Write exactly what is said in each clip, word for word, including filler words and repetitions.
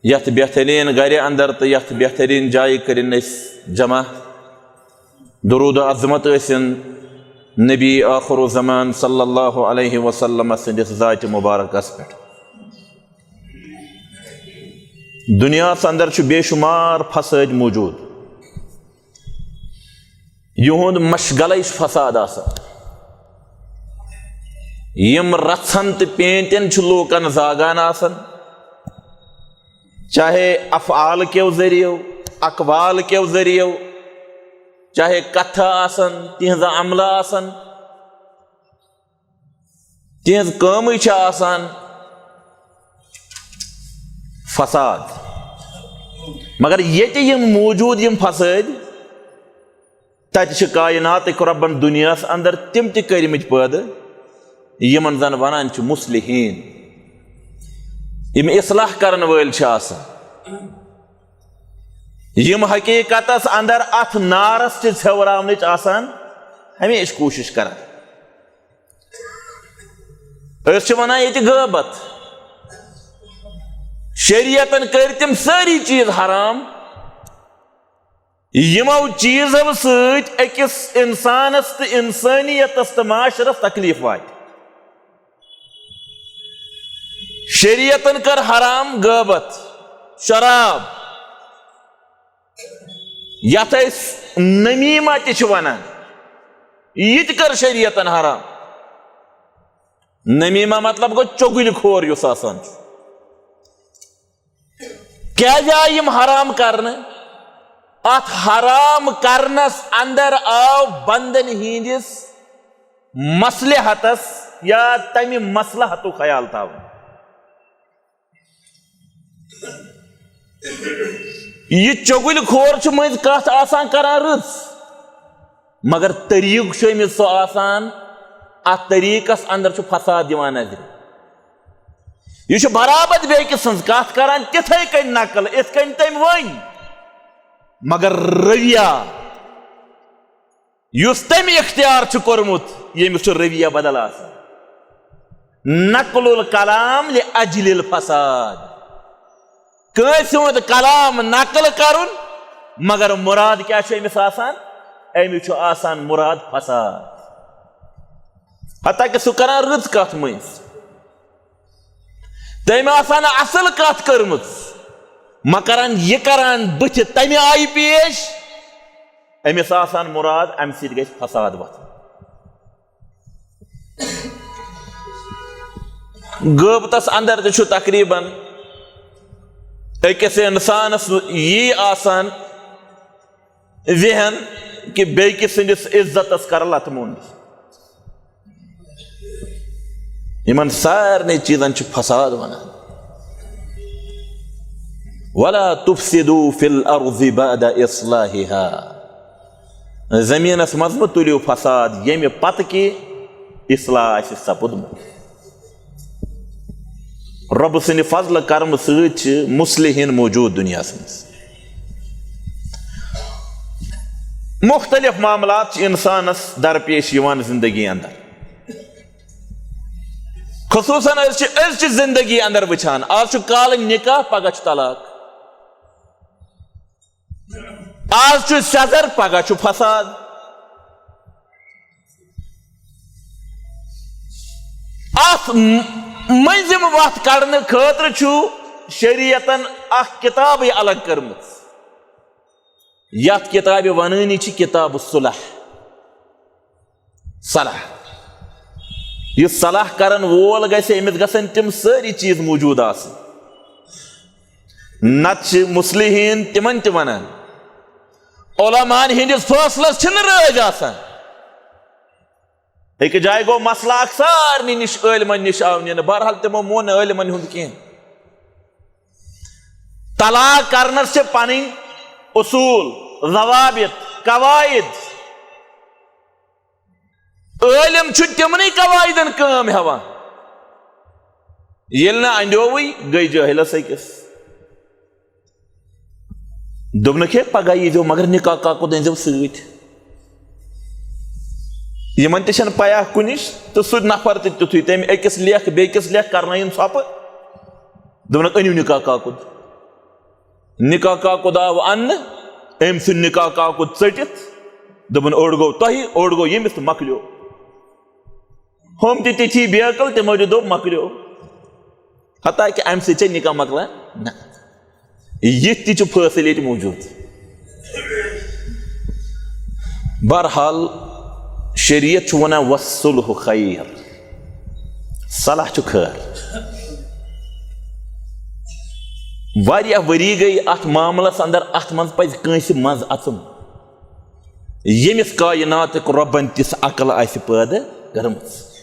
یتھ بہترین گرِ اندر تہٕ یتھ بہترین جایہِ کٔرِن أسۍ جمع۔ درود و عظمت ٲسِن نبی آخر الزمان صلی اللہ علیہ وسلم سٕنٛدِس ذاتِ مبارکس پٮ۪ٹھ۔ دُنیاہس اندر چھُ بے شمار فسٲدۍ موجود۔ یِہُنٛد مشغلے چھُ فساد آسان۔ یِم رژھن تہٕ پینتٮ۪ن چھِ لوٗکن زاگان آسان، چاہے افعال کیو ذٔریعو، اقوال کیو ذٔریعو، چاہے کتھٕ آسن، تِہنٛز عملہٕ آسن، تِہنٛز کٲمٕے چھِ آسان فساد۔ مگر ییٚتہِ یِم موجود، یِم فسٲدۍ، تتہِ چھِ کائناتٕکۍ رۄبن دُنیاہس اندر تِم تہِ کٔرمٕتۍ پٲدٕ، یِمن زن ونان چھِ مصلحین، یِم اصلاح کرن وٲلۍ چھِ آسان، یِم حقیقتس اندر اتھ نارس تہِ ژھیوراونٕچ آسان ہمیشہِ کوٗشش کران۔ أسۍ چھِ ونان ییٚتہِ غٲبت۔ شریعتن کٔرۍ تِم سٲری چیٖز حرام، یِمو چیٖزو سۭتۍ أکِس اِنسانس تہٕ اِنسٲنیتس تہٕ معاشرس تکلیف واتہِ۔ شریعتن کٔر حرام غٲبت، شراب، یتھ أسۍ نمیمہ تہِ چھِ ونان، یہِ تہِ کٔر شریعتن حرام۔ نمیمہ مطلب گوٚو چُغلۍ خور یُس آسان چھُ۔ کیازِ آیہِ یِم حرام کرنہٕ؟ اتھ حرام کرنس اندر آو بندن ہٕنٛدِس مصلحتس یا تمہِ مصلحتُک خیال تھاونہٕ۔ یہِ چُغلۍ خور چھُ مٔنٛزۍ کتھ آسان کران رٕژ، مگر طریٖقہٕ چھُ أمِس سُہ آسان، اتھ طریٖقس اندر چھُ فساد یِوان نظرِ۔ یہِ چھُ برابر بیٚکہِ سٕنٛز کتھ کران تِتھے کٔنۍ نقل، یِتھ کٔنۍ تٔمۍ ؤنۍ، مگر رویہ یُس تٔمۍ اختیار چھُ کوٚرمُت، ییٚمِس چھُ رویہ بدل آسان۔ نقل الکلام لأجل الفساد۔ کٲنٛسہِ ہُنٛد کلام نقل کرُن، مگر مراد کیٛاہ چھُ أمِس آسان؟ أمِس چھُ آسان مراد فساد۔ حتیٰ کہ سُہ کران رٕژ کتھ مٔنٛزۍ، تٔمۍ آسان اصل کتھ کٔرمٕژ، مگر یہِ کران بٕتھِ تمہِ آیہِ پیش، أمِس آسان مراد، امہِ سۭتۍ گژھِ فساد وۄتھُن۔ غٲبتس اندر تہِ چھُ تقریباً أکِس انسانس یی آسان ذہن کہِ بیٚکہِ سٕنٛدِس عزتس کرٕ لتہٕ موٚنٛڈ۔ یِمن سارنٕے چیٖزن چھِ فساد ونان۔ ولا تفسدوا في الأرض بعد إصلاحها۔ زٔمیٖنَس منٛز مہٕ تُلِو فساد، ییٚمہِ پتہٕ کہِ اصلاح آسہِ سپُدمُت۔ رۄبہٕ سٕنٛدِ فضلہٕ کرمہٕ سۭتۍ چھِ مصلحین موجود دُنیاہَس منٛز۔ مُختٔلِف معاملات چھِ اِنسانَس درپیش یِوان زِندگی اندر۔ خصوٗصاً أسۍ چھِ أزچہِ زِندگی اندر وٕچھان، آز چھُ کالہٕ نکاح، پگاہ چھُ طلاق۔ آز چھُ سیٚزر، پگاہ چھُ فساد۔ اتھ م-، مٔنٛزِم وتھ کڑنہٕ خٲطرٕ چھُ شریعتن اکھ کتابٕے الگ کٔرمٕژ۔ یتھ کتابہِ ونٲنی چھِ کتاب الصلح۔ صلح۔ یُس صلح کرن وول گژھِ، أمِس گژھن تِم سٲری چیٖز موجود آسٕنۍ۔ نتہٕ چھِ مصلحین تِمن تہِ ونان، علماہن ہٕنٛدِس فٲصلس چھِنہٕ رٲضۍ آسان۔ أکِس جایہِ گوٚو مسلہٕ اکھ سارنٕے نِش، عٲلمن نِش آو نِنہٕ، بہرحال تِمو مون نہٕ عٲلمن ہُنٛد کینٛہہ۔ طلاق کرنس چھِ پنٕنۍ اصوٗل، ضوابط، قواعد۔ عٲلم چھُ تِمنٕے قواعدن کٲم ہٮ۪وان۔ ییٚلہِ نہٕ اندیووٕے، گٔے جٲہلس أکِس۔ دوٚپنکھ، ہے، پگاہ ییٖزیو، مگر نکاح کاکُد أنۍزیو سۭتۍ۔ یِمن تہِ چھنہٕ پیہ کُنِچ، تہٕ سُہ نفر تہِ تیُتھُے، تٔمۍ أکِس لیکھ، بیٚکِس لیکھ، کرنٲیِن ژھۄپہٕ۔ دوٚپنکھ، أنِو نکاح کاکُد۔ نکاح کاکُد آو اننہٕ، أمۍ سُنٛد نکاح کاکُد ژٔٹِتھ دوٚپُن، اوٚڑ گوٚو تۄہہِ، اوٚڑ گوٚو ییٚمِس، تہٕ مۄکلیو۔ ہُم تہِ تِتھی بیقل، تِمو تہِ دوٚپ، مۄکلیو۔ حتیٰ کہ امہِ سۭتۍ چھا نکاح مۄکلان؟ نہ۔ یِتھ تہِ چھُ فٲصلہٕ ییٚتہِ موجود۔ بہرحال، شریعت چھُ ونان، "والصلح خیر"، صلاح چھُ خٲر۔ واریاہ ؤری گٔے اتھ معاملس اندر، اتھ منٛز پزِ کٲنٛسہِ منٛز اژُن، ییٚمِس کائناتٕکۍ رۄبن تِژھ عقل آسہِ پٲدٕ کٔرمٕژ۔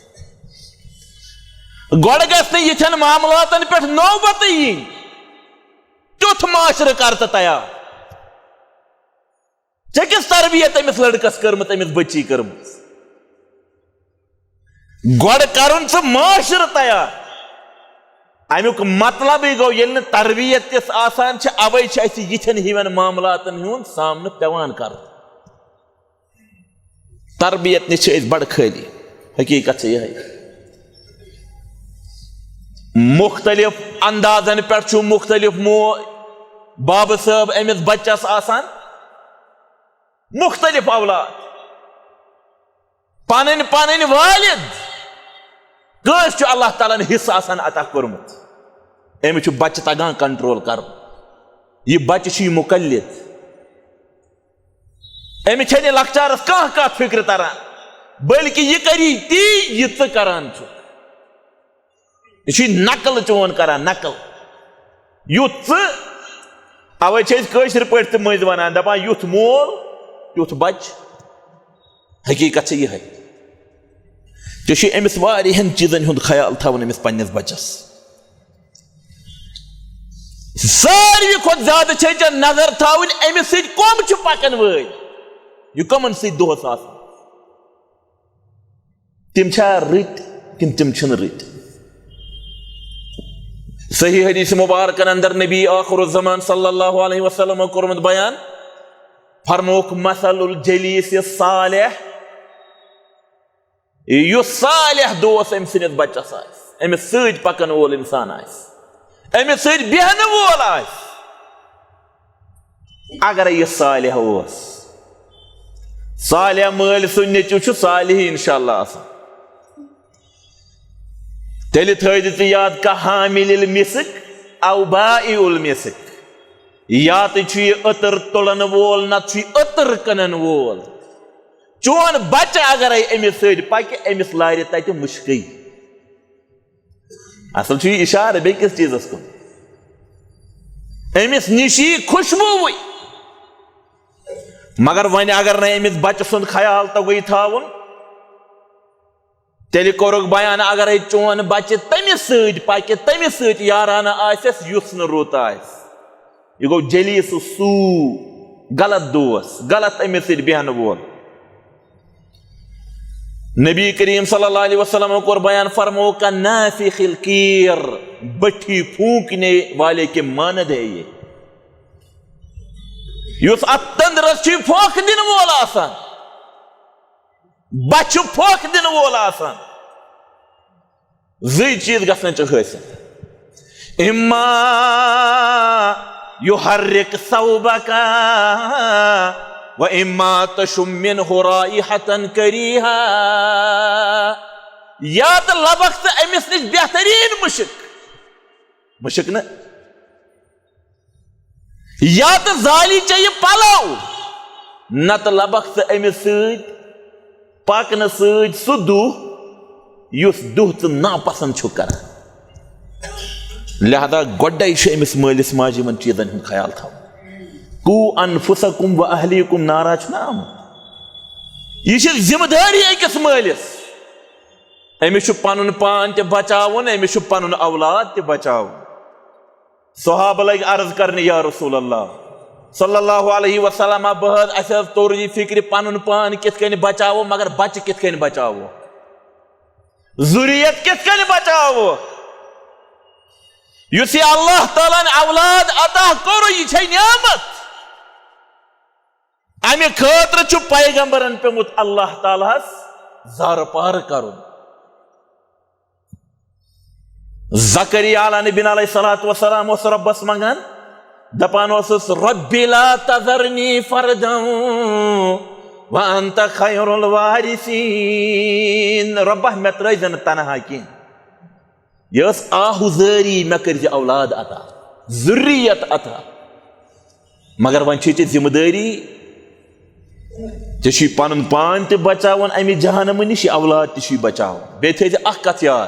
گۄڈٕ گژھِ نہٕ یِتھٮ۪ن معاملاتن پٮ۪ٹھ نوبتٕے یِنۍ۔ تیُتھ معاشرٕ کر ژٕ تیار؟ ژےٚ کِژھ تربیت أمِس لڑکس کٔرمٕژ، أمِس بچی کٔرمٕژ؟ گۄڈٕ کرُن ژٕ معاشرٕ تیار۔ امیُک مطلبٕے گوٚو، ییٚلہِ نہٕ تربیت تِژھ آسان چھِ، اوے چھِ اَسہِ یِتھٮ۪ن ہِوٮ۪ن معاملاتن ہُنٛد سامنہٕ پٮ۪وان کرُن۔ تربیت نِش چھِ أسۍ بڑٕ خٲلی۔ حقیٖقت چھِ یِہے۔ مُختٔلِف اندازن پٮ۪ٹھ چھُ مُختٔلِف مو-، بابہٕ صٲب أمِس بچس آسان مُختٔلِف اولاد۔ پنٕنۍ پنٕنۍ والد، کٲنٛسہِ چھُ اللہ تعالیٰ ہن حصہٕ آسان عطا کوٚرمُت، أمِس چھُ بچہٕ تگان کنٹرول کرُن۔ یہِ بچہٕ چھُ یہِ مُقلد، أمِس چھَنہٕ یہِ لۄکچارَس کانٛہہ کَتھ فِکرِ تَران، بلکہِ یہِ کَری تی یہِ ژٕ کَران چھُکھ۔ یہِ چھُے نقل چون کَران، نقل۔ یُتھ ژٕ، اَوَے چھِ أسۍ کٲشِر پٲٹھۍ تہِ مٔنٛزۍ وَنان، دَپان، "یُتھ مول، تیُتھ بَچہٕ۔" حقیٖقت چھِ یِہوٚے۔ ژےٚ چھُے أمِس واریاہَن چیٖزَن ہُنٛد خیال تھاوُن، أمِس پنٛنِس بَچَس۔ ساروی کھۄتہٕ زیادٕ چھے ژےٚ نظر تھاوٕنۍ، أمِس سۭتۍ کۄم چھِ پکن وٲلۍ، یہِ کۄمن سۭتۍ دۄہس آسان، تِم چھا رٕتۍ کِنہٕ تِم چھِنہٕ رٕتۍ؟ صحیح حدیث مبارکن اندر نبی آخر الزمان صلی اللہ علیہ وسلم کوٚرمُت بیان، فرمووُکھ، "مثل الجلیس الصالح"، یُس صالح دوست أمۍ سٕنٛدِس بچس آسہِ، أمِس سۭتۍ پکن وول انسان آسہِ، أمِس سۭتۍ بیہنہٕ وول آسہِ، اگرے یہِ صالح اوس، صالح مٲلۍ سُنٛد نیٚچوٗ چھُ صالح انشاءاللہ آسان، تیٚلہِ تھٲوزِ ژٕ یاد، "کحامل المسک او بائع المسک"، یا تہٕ چھُ یہِ عطر تُلن وول، نتہٕ چھُ یہِ عطر کٕنن وول۔ چون بچہ اگرے أمِس سۭتۍ پکہِ، أمِس لارِ تتہِ مُشکٕے۔ اصل چھُ یہِ اشارٕ بیٚکِس چیٖزس کُن۔ أمِس نِش یی خوشبوٗوٕے۔ مگر وۄنۍ اگر نہٕ أمِس بچہٕ سُنٛد خیال توٚگُے تھاوُن، تیٚلہِ کوٚرُکھ بیان، اگرے چون بچہٕ تٔمِس سۭتۍ پکہِ، تٔمِس سۭتۍ یارانہٕ آسٮ۪س، یُس نہٕ رُت آسہِ۔ یہِ گوٚو جلیس السوء، غلط دوست، غلط أمِس سۭتۍ بیہنہٕ وول۔ نبی کریم صلی اللہ علیہ وسلم کوٚر بیان، فرمو، "کا نافخ الکیر"، بٹھی پھونکنے والے کے مانند ہے یہ۔ یُس اتھ تندرس چھُ پھۄکھ دِنہٕ وول آسان، بچھِ پھۄکھ دِنہٕ وول آسان۔ زٕے چیٖز گژھن ژےٚ حٲصِل۔ اما یحرک ثوبک و اما تشم منہ رائحة کریہہ۔ یا تہٕ لبکھ ژٕ أمِس نِش بہتریٖن مُشک، مُشک نہٕ، یا تہٕ زالی ژےٚ یہِ پلو، نتہٕ لبکھ ژٕ أمِس سۭتۍ پکنہٕ سۭتۍ سُہ دُہ، یُس دُہ ژٕ ناپسند چھُکھ کران۔ لہذا گۄڈے چھُ أمِس مٲلِس ماجہِ یِمن چیٖزن ہُنٛد خیال تھاوُن۔ قو انفسکم و اہلیکم نارا چھُنہ آمُت۔ یہِ چھِ ذمہٕ دٲری أکِس مٲلِس۔ أمِس چھُ پنُن پان تہِ بچاوُن، أمِس چھُ پنُن اولاد تہِ بچاوُن۔ صحابہ لگۍ عرض کرنہِ، "یا رسول اللہ صلی اللہ علیہ وسلم، بہٕ حظ، اسہِ حظ توٚر یہِ فکرِ، پنُن پان کِتھ کٔنۍ بچاوو، مگر بچہِ کِتھ کٔنۍ بچاوو، ذُریت کِتھ کٔنۍ بچاوو؟ یُس یہِ اللہ تعالیٰ ہن اولاد عطا کوٚر، یہِ چھے نعمت۔ امہِ خٲطرٕ چھُ پیغمبرن پیومُت اللہ تعالیٰ ہس زارٕ پار کرُن۔" زکریا علیہ نبی علیہ الصلوۃ والسلام اوس رۄبس منٛگان، دپان اوسُس، "رب لا تذرنی فردا وانت خیر الوارثین"، رۄبہ، مےٚ ترٲے زِ نہٕ تنہا کینٛہہ۔ یہِ ٲس آہوزٲری، مےٚ کٔرۍ زِ اولاد عطا، ذُریت عطا۔ مگر وۄنۍ چھے ژےٚ ذمہٕ دٲری، ژےٚ چھُے پنُن پان تہِ بچاوُن امہِ جہنمہٕ نِش، یہِ اولاد تہِ چھُے بچاوُن۔ بیٚیہِ تھٲیزِ اکھ کتھ یاد،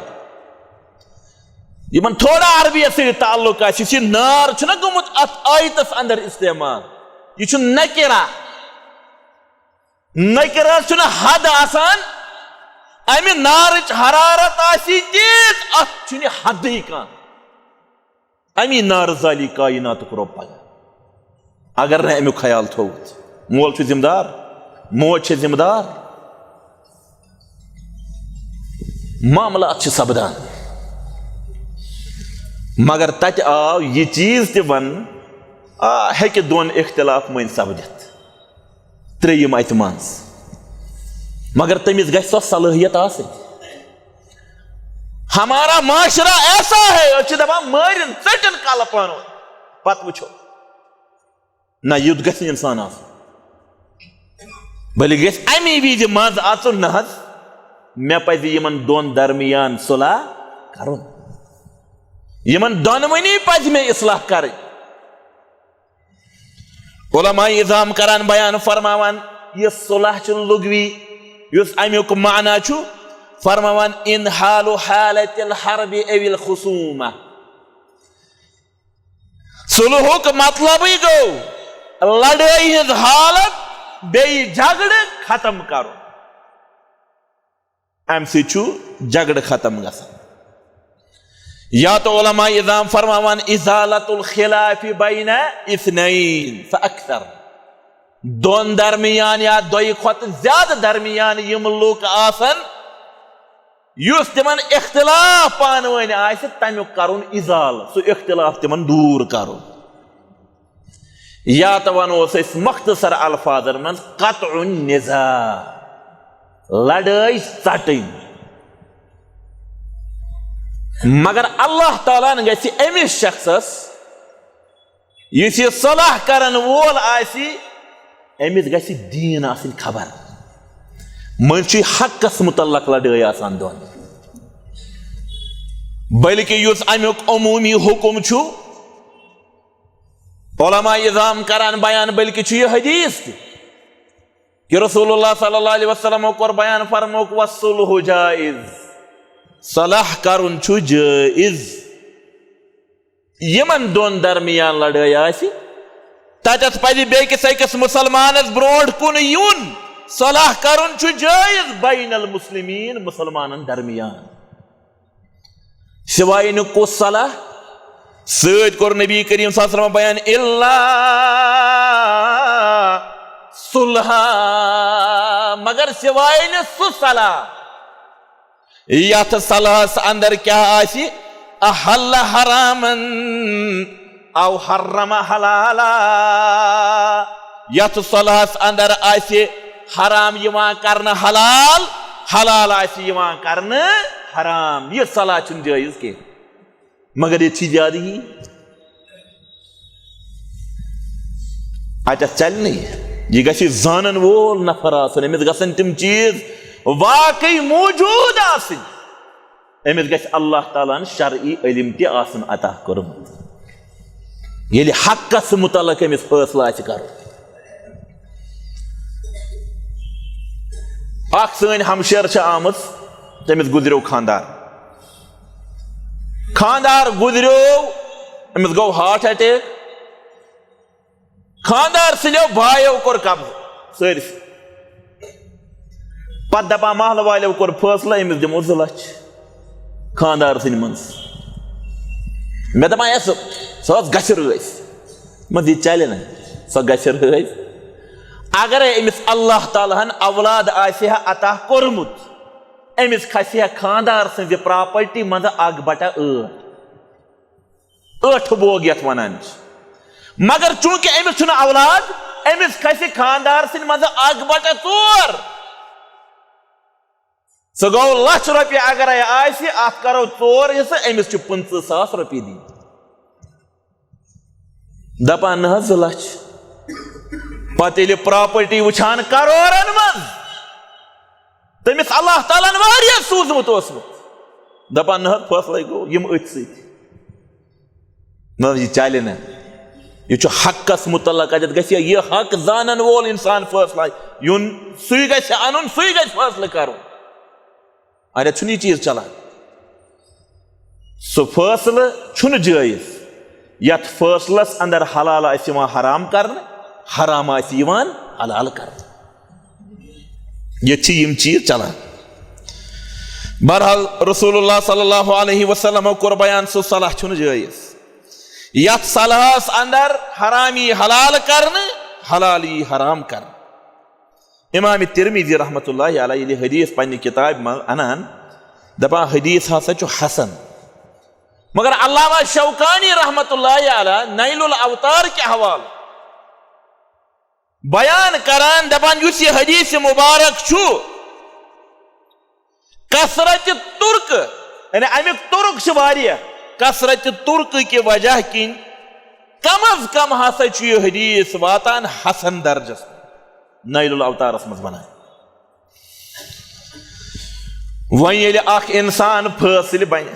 یِمن تھوڑا عربیت سۭتۍ تعلق آسہِ، یُس یہِ نار چھُنہ گوٚمُت اتھ آیتس اندر استعمال، یہِ چھُ نکرہ۔ نکرس چھُنہٕ حد آسان، امہِ نارٕچ حرارت آسہِ تیٖژ، اتھ چھُنہٕ حدٕے کانٛہہ۔ امی نار زالی کائناتُک رۄب پگاہ، اگر نہٕ امیُک خیال تھووُتھ۔ مول چھُ ذمہٕ دار، موج چھِ ذمہٕ دار۔ معاملات چھِ سپدان، مگر تتہِ آو یہِ چیٖز تہِ وننہٕ، آ، ہیٚکہِ دۄن اختلاف مٔنٛزۍ سپدِتھ، ترٛیٚیِم اتہِ منٛز، مگر تٔمِس گژھِ سۄ صلٲحیت آسٕنۍ۔ ہمارا معاشرہ ایسا ہے، أسۍ چھِ دپان، مٲرِن ژٔٹِن کلہٕ پانہٕ ؤنۍ، پتہٕ وٕچھو۔ نہ، یُتھ گژھِ نہٕ انسان آسُن، بلکہِ گژھِ امی وِزِ منٛز اژُن، نہ حظ، مےٚ پزِ یِمن دۄن درمیان صلح کرُن، یِمن دۄنوٕنی پزِ مےٚ اصلاح کرٕنۍ۔ علماء عظام کران بیان، فرماوان، یہِ صلح چھُ لغوی، یُس امیُک معنی چھُ، فرماوان، انحال حالت الحرب او الخصومہ۔ صلحُک مطلبٕے گوٚو لڑٲے ہٕنٛز حالت، بیٚیہِ جھگڑٕ ختم کرُن۔ امہِ سۭتۍ چھُ جھگڑٕ ختم گژھان۔ یا تہٕ علماء عظام فرماوان، ازالت الخلاف بین اثنین فاکثر، دۄن درمیان یا دۄیہِ کھۄتہٕ زیادٕ درمیان یِم لوٗکھ آسن، یُس تِمن اختلاف پانہٕ ؤنۍ آسہِ، تمیُک کرُن ازالہٕ، سُہ اختلاف تِمن دوٗر کرُن۔ یا تہٕ ونو أسۍ مختصر الفاظن منٛز قطع النزاع، لڑٲے ژٹٕنۍ۔ مگر اللہ تعالیٰ ہن گژھِ أمِس شخصس، یُس یہِ صلح کرن وول آسہِ، أمِس گژھِ دیٖن آسٕنۍ خبر۔ مٔنٛزۍ چھُ حقس متعلق لڑٲے آسان دۄن، بلکہِ یُس امیُک عمومی حکم چھُ، علماء عظام کران بیان، بلکہِ چھُ یہِ حدیث تہِ کہ رسول اللہ صلی اللہ علیہ وسلم کوٚر بیان، فرمووُکھ، "والصلح جائز"، صلح کرُن چھُ جائز۔ یِمن دۄن درمیان لڑٲے آسہِ، تتٮ۪تھ پزِ بیٚکِس أکِس مسلمانس برونٛٹھ کُن یُن۔ صلح کرُن چھُ جائز بین المسلمین، مسلمانن درمیان۔ سوائے نہٕ کُس صلح، سۭتۍ کوٚر نبی کریم صلی اللہ علیہ وسلم بیان، الا صلحا، مگر سوائے نہٕ سُہ صلح یتھ صلحس اندر کیٛاہ آسہِ، احل حرامن او حرم حلالا، یتھ صلحس اندر آسہِ حرام یِوان کرنہٕ حلال، حلال آسہِ یِوان کرنہٕ حرام۔ یہِ صلح چھُنہٕ جٲیز کینٛہہ۔ مگر ییٚتہِ چھِ زیادٕ یی۔ اتٮ۪تھ چلہِ نہٕ یہِ۔ یہِ گژھِ زانن وول نفر آسُن، أمِس گژھن تِم چیٖز واقعی موجود آسٕنۍ۔ أمِس گژھِ اللہ تعالیٰ ہن شرعی علم تہِ آسُن عطا کوٚرمُت، ییٚلہِ حقس متعلق أمِس فٲصلہٕ آسہِ کرُن۔ اکھ سٲنۍ ہمشیر چھِ آمٕژ، تٔمِس گُزریو خاندار۔ خاندار گُزریو، أمِس گوٚو heart attack۔ خاندار سٕنٛدیو بایو کوٚر قبضہٕ سٲرسٕے۔ پتہٕ دپان محلہٕ والیو کوٚر فٲصلہٕ، أمِس دِمو زٕ لچھ خاندار سٕنٛدِ منٛز۔ مےٚ دپان، ہے، سۄ، سۄ ٲس گژھِ رٲضۍ۔ مگر یہِ چلہِ نہٕ، سۄ گژھِ رٲضۍ۔ اگرے أمِس اللہ تعالیٰ ہن اولاد آسہِ ہا عطا کوٚرمُت، أمِس کھسہِ ہا خاندار سٕنٛزِ property منٛزٕ اکھ بٹہ ٲٹھ۔ ٲٹھ بوگ یتھ ونان چھِ۔ مگر چونکہ أمِس چھُنہٕ اولاد، أمِس کھسہِ خاندار سٕنٛدِ منٛزٕ اکھ بٹہ ژور۔ سُہ گوٚو لچھ رۄپیہِ اگرے آسہِ، اتھ کرو ژور حصہٕ، أمِس چھِ پٕنٛژٕہ ساس رۄپیہِ دِنۍ۔ دپان نہ حظ، زٕ لچھ۔ پتہٕ ییٚلہِ پراپرٹی وٕچھان کرورن منٛز، تٔمِس اللہ تعالیٰ ہن واریاہ سوٗزمُت اوسمُت، دپان نہ حظ، فٲصلے گوٚو یِم أتھۍ سۭتۍ۔ نہ، یہِ چلہِ نہٕ۔ یہِ چھُ حقس متعلق، اتٮ۪تھ گژھِ یہِ حق زانن وول انسان فٲصلہ یُن، سُے گژھِ انُن، سُے گژھِ فٲصلہٕ کرُن۔ اتٮ۪تھ چھُنہٕ یہِ چیٖز چلان۔ سُہ فٲصلہٕ چھُنہٕ جٲیز یتھ فٲصلس اندر حلال آسہِ یِوان حرام کرنہٕ، حرام آسہِ یِوان حلال کرنہٕ۔ ییٚتہِ چھِ یِم چیٖز چلان۔ بہرحال، رسول اللہ صلی اللہ علیہ وسلمو کوٚر بیان، سُہ صلاح چھُنہٕ جٲیز یتھ صلاحس اندر حرام یی حلال کرنہٕ، حلال یی حرام کرنہٕ۔ امام ترمذی رحمۃ اللہ علیہ ییٚلہِ حدیث پننہِ کتابہِ منٛز انان، دپان حدیث ہسا چھُ حسن، مگر علامہ شوکانی رحمۃ اللہ علیہ نیل الاوطار کہِ حوالہٕ بیان کران، دپان یُس یہِ حدیث مبارک چھُ، کثرت ترک، یعنی امیُک طرق چھِ واریاہ، کثرت ترک کہِ وجہ کِنۍ کم از کم ہسا چھُ یہِ حدیث واتان حسن درجس، نیل الاوطارس منٛز بنان۔ وۄنۍ ییٚلہِ اکھ انسان فٲصلہٕ بنہِ،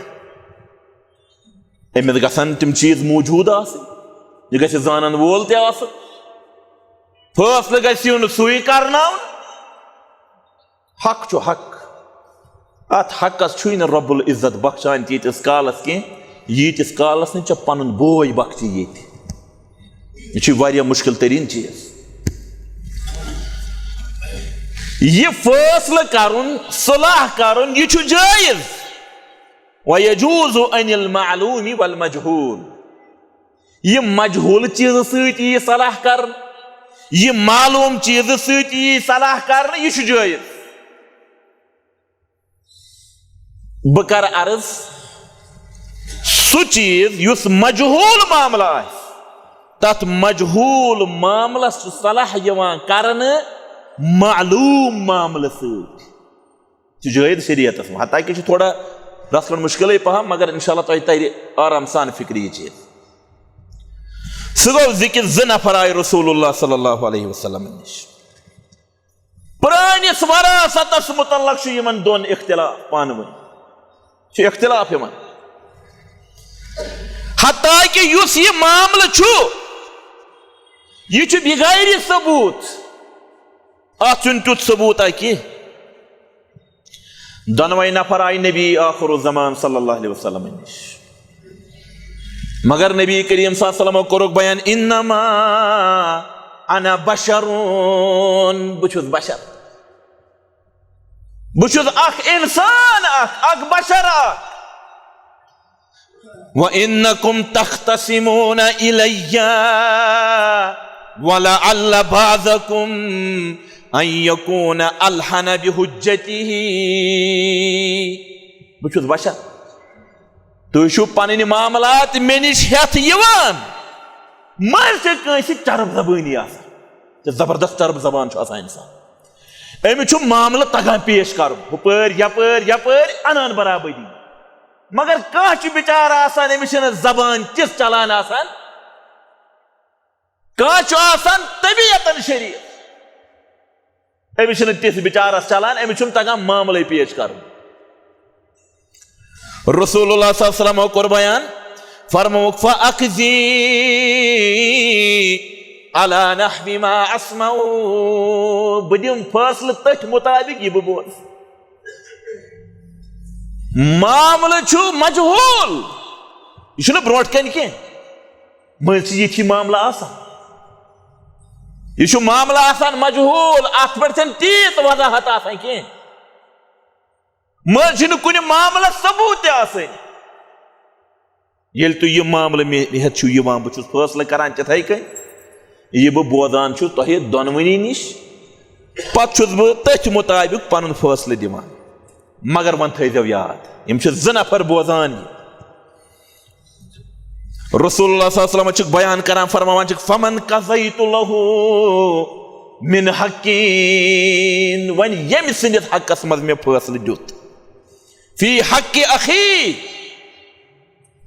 أمِس گژھن تِم چیٖز موجود آسٕنۍ، یہِ گژھِ زانن وول تہِ آسُن، فٲصلہٕ گژھِ یُن سُے کرناونہٕ۔ حق چھُ حق، اتھ حقس چھُے نہٕ رب العزت بخشان تیٖتِس کالس کینٛہہ، ییٖتِس کالس نہٕ ژےٚ پنُن بوے بخشی ییٚتہِ۔ یہِ چھُ واریاہ مشکل ترین چیٖز۔ یہِ فٲصلہٕ کرُن، صلاح کرُن، یہِ چھُ جٲیز۔ وَيَجُوزُ عَنِ الْمَعْلُومِ وَالْمَجْهُولِ۔ یہِ مجہوٗل چیٖزٕ سۭتۍ یی صلاح کرنہٕ، یہِ معلوٗم چیٖزٕ سۭتۍ یی صلاح کرنہٕ، یہِ چھُ جٲیز۔ بہٕ کرٕ عرض، سُہ چیٖز یُس مجہوٗل معاملہٕ آسہِ، تتھ مجہوٗل معاملس چھُ صلاح یِوان کرنہٕ معلوٗم معاملہٕ سۭتۍ۔ چھُ جٲیز شریعتس منٛز، حتیٰ کہِ چھُ تھوڑا رژھ کھنٛڈ مُشکِلٕے پہم، مگر انشاءاللہ تۄہہِ ترِ آرام سان فکرِ یہِ چیٖز۔ سُہ گوٚو زِ کہِ زٕ نفر آیہِ رسول اللہ صلی اللہ علیہ وسلم نِش۔ پرٲنِس وراثتس متعلق چھُ یِمن دۄن اختلاف پانہٕ ؤنۍ، چھُ اختلاف یِمن۔ حتیٰ کہِ یُس یہِ معاملہٕ چھُ، یہِ چھُ بغیر ثبوت، اتھ چھُنہٕ تیُتھ ثبوت کینٛہہ۔ دۄنوَے نفر آیہِ نبی آخر الزمان صلی اللہ علیہ وسلم نِش۔ مگر نبی کریم صلی اللہ علیہ وسلم کوٚرُکھ بیان، "انما انا بشر"، بہٕ چھُس بشر۔ بہٕ چھُس اکھ انسان اکھ، اکھ بشر اکھ۔ وَإِنَّكُمْ تَخْتَصِمُونَ إِلَيَّ وَلَعَلَّ بَعْضَكُمْ أَنْ يَكُونَ أَلْحَنَ بِحُجَّتِهِ۔ بہٕ چھُس بشر، تُہۍ چھِو پنٕنۍ معاملات مےٚ نِش ہٮ۪تھ یِوان، منٛزٕ چھِ کٲنٛسہِ چرب زبٲنی آسان، تہٕ زبردست چرب زبان چھُ آسان انسان۔ أمِس چھُ معاملہٕ تگان پیش کرُن، ہُپٲرۍ یپٲرۍ یپٲرۍ انان برابری۔ مگر کانٛہہ چھُ بِچارٕ آسان، أمِس چھِنہٕ زبان تِژھ چلان آسان۔ کانٛہہ چھُ آسان طبیعتن شریٖف، أمِس چھِنہٕ تِژھ بِچارس چلان، أمِس چھُنہٕ تگان معاملے پیش کرُن۔ رسول اللہ صلی اللہ علیہ وسلم کوٚر بیان، فرمووُکھ، "فَأَقْضِي عَلَى نَحْوِ مَا أَسْمَعُ"، بہٕ دِمہٕ فٲصلہٕ تٔتھۍ مُطابِق یہِ بہٕ بوزٕ۔ معاملہٕ چھُ مجہوٗل، یہِ چھُنہٕ برونٛٹھ کَنہِ کینٛہہ، مٔنٛزۍ چھِ یِتھی معاملہٕ آسان، یہِ چھُ معاملہٕ آسان مجہوٗل، اَتھ پٮ۪ٹھ چھَنہٕ تیٖژ وضاحت آسان کینٛہہ۔ منٛز چھُنہٕ کُنہِ معاملس ثبوت تہِ آسان۔ ییٚلہِ تُہۍ یہِ معاملہٕ مےٚ ہٮ۪تھ چھِو یِوان، بہٕ چھُس فٲصلہٕ کران تِتھَے کٔنۍ، یہِ بہٕ بوزان چھُس تۄہہِ دۄنوٕنی نِش، پتہٕ چھُس بہٕ تٔتھۍ مُطابِق پنُن فٲصلہٕ دِوان۔ مگر وۄنۍ تھٲیزیو یاد، یِم چھِ زٕ نفر بوزان یہِ۔ رسول اللہ صلی اللہ علیہ وسلم چھُکھ بیان کران، فرماوان چھُکھ، "فمن قضیت لہ من حق"، وۄنۍ ییٚمہِ سٕنٛدِس حقس منٛز مےٚ فٲصلہٕ دیُت، فی حق اخی،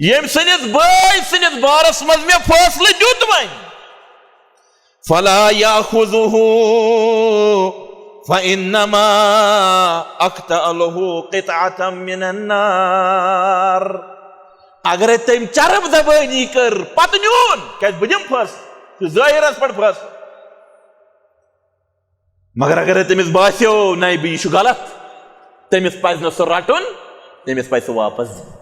ییٚمۍ سٕنٛدِس بٲے سٕنٛدِس بارس منٛز مےٚ فٲصلہٕ دیُت وۄنۍ، فلا یاخذہ فانما اقطع لہ قطعة من النار۔ اگرے تٔمۍ چرب زبٲنی کٔر، پتہٕ نیوٗن، کیازِ بہٕ دِمہٕ فٲصلہٕ، چھُ ظٲہِرس پٮ۪ٹھ فٲصلہٕ۔ مگر اگر تٔمِس باسیو، نَے، بہٕ، یہِ چھُ غلط، تٔمِس پَزِ نہٕ سُہ رَٹُن، تٔمِس پَزِ سُہ واپس دیُن۔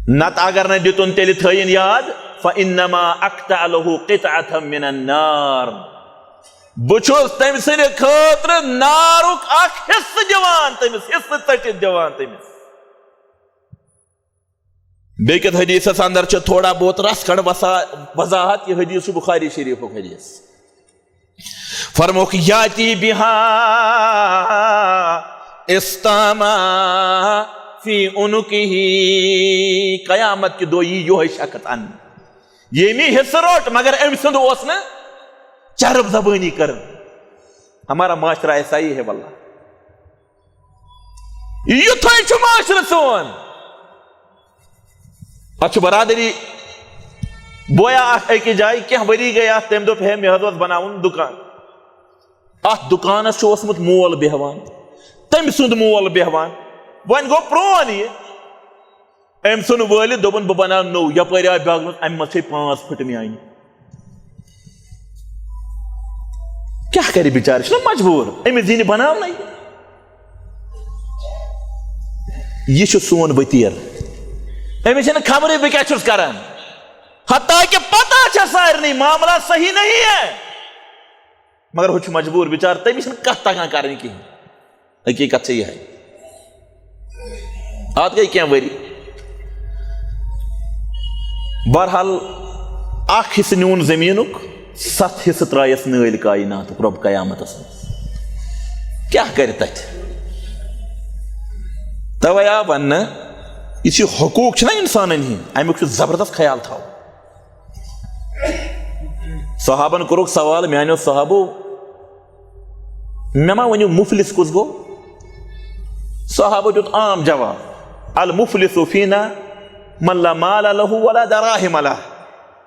نَتہٕ اگر نہٕ دیُتُن، تیٚلہِ تھٲیِن یاد، فَإِنَّمَا أَقْطَعُ لَهُ قِطْعَةً مِنَ النَّارِ۔ بہٕ چھُس تٔمۍ سٕنٛدِ خٲطرٕ نارُک اکھ حصہٕ دِوان تٔمِس، حصہٕ ژٔٹِتھ دِوان تٔمِس۔ بیٚکِس حدیثس اندر چھِ تھوڑا بہت رژھ کھنڈ وسا-، وضاحت۔ یہِ حدیث چھُ بخاری شریفُک حدیث۔ فرمووُکھ، یاتی بہا استاما فی عنقہ، قیامت کہِ دۄہ یی یِہوٚے شخص ان، ییٚمۍ حصہٕ روٚٹ مگر أمۍ سُنٛد اوس نہٕ چرب زبٲنی کٔرٕن۔ ہمارا معاشرہ ایسا ہی ہے واللہ۔ یُتھُے چھُ معاشرٕ سون۔ اَتھ چھُ برادری بویا اکھ أکِس جایہِ، کینٛہہ ؤری گٔے اَتھ، تٔمۍ دوٚپ، ہے، مےٚ حظ اوس بناوُن دُکان۔ اَتھ دُکانَس چھُ اوسمُت مول بیٚہوان، تٔمۍ سُنٛد مول بیٚہوان۔ وۄنۍ گوٚو پرٛون یہِ۔ أمۍ ژھُن وٲلِتھ، دوٚپُن، بہٕ بناو نوٚو۔ یپٲرۍ آے بیٛاکھ، دوٚپُن، اَمہِ منٛز چھے پانٛژھ پھٕٹہٕ میٛانہِ۔ کیٛاہ کرِ بِچارٕ؟ چھُنہ مجبوٗر، أمِس یی نہٕ بناونَے۔ یہِ چھُ سون ؤتیٖر۔ أمِس چھَنہٕ خبرٕے بہٕ کیٛاہ چھُس کران۔ حتیٰ کہ پتہ چھےٚ سارنٕے معاملہ صحیح نہیں ہے۔ مگر ہُہ چھُ مجبوٗر بِچارٕ، تٔمِس چھَنہٕ کَتھ تَگان کَرٕنۍ کِہیٖنۍ۔ حقیٖقت چھےٚ یِہوٚے۔ اَتھ گٔے کینٛہہ ؤری۔ بہرحال، اَکھ حِصہٕ نیوٗن زٔمیٖنُک، ستھ حِصہٕ ترٛایَس نٲلۍ کایناتُک رۄب قیامتَس منٛز۔ کیٛاہ کَرِ تَتہِ؟ تَوَے آو وَننہٕ، یُس یہِ حقوٗق چھُنہ اِنسانَن ہِنٛدۍ، اَمیُک چھُ زبردست خیال تھاوُن۔ صحابن کوٚرُکھ سوال، میانیو صحابو، مےٚ ما ؤنِو مفلس کُس گوٚو؟ صحابو دیُت عام جواب، المفلس فینا من لا مال له ولا دراهم له۔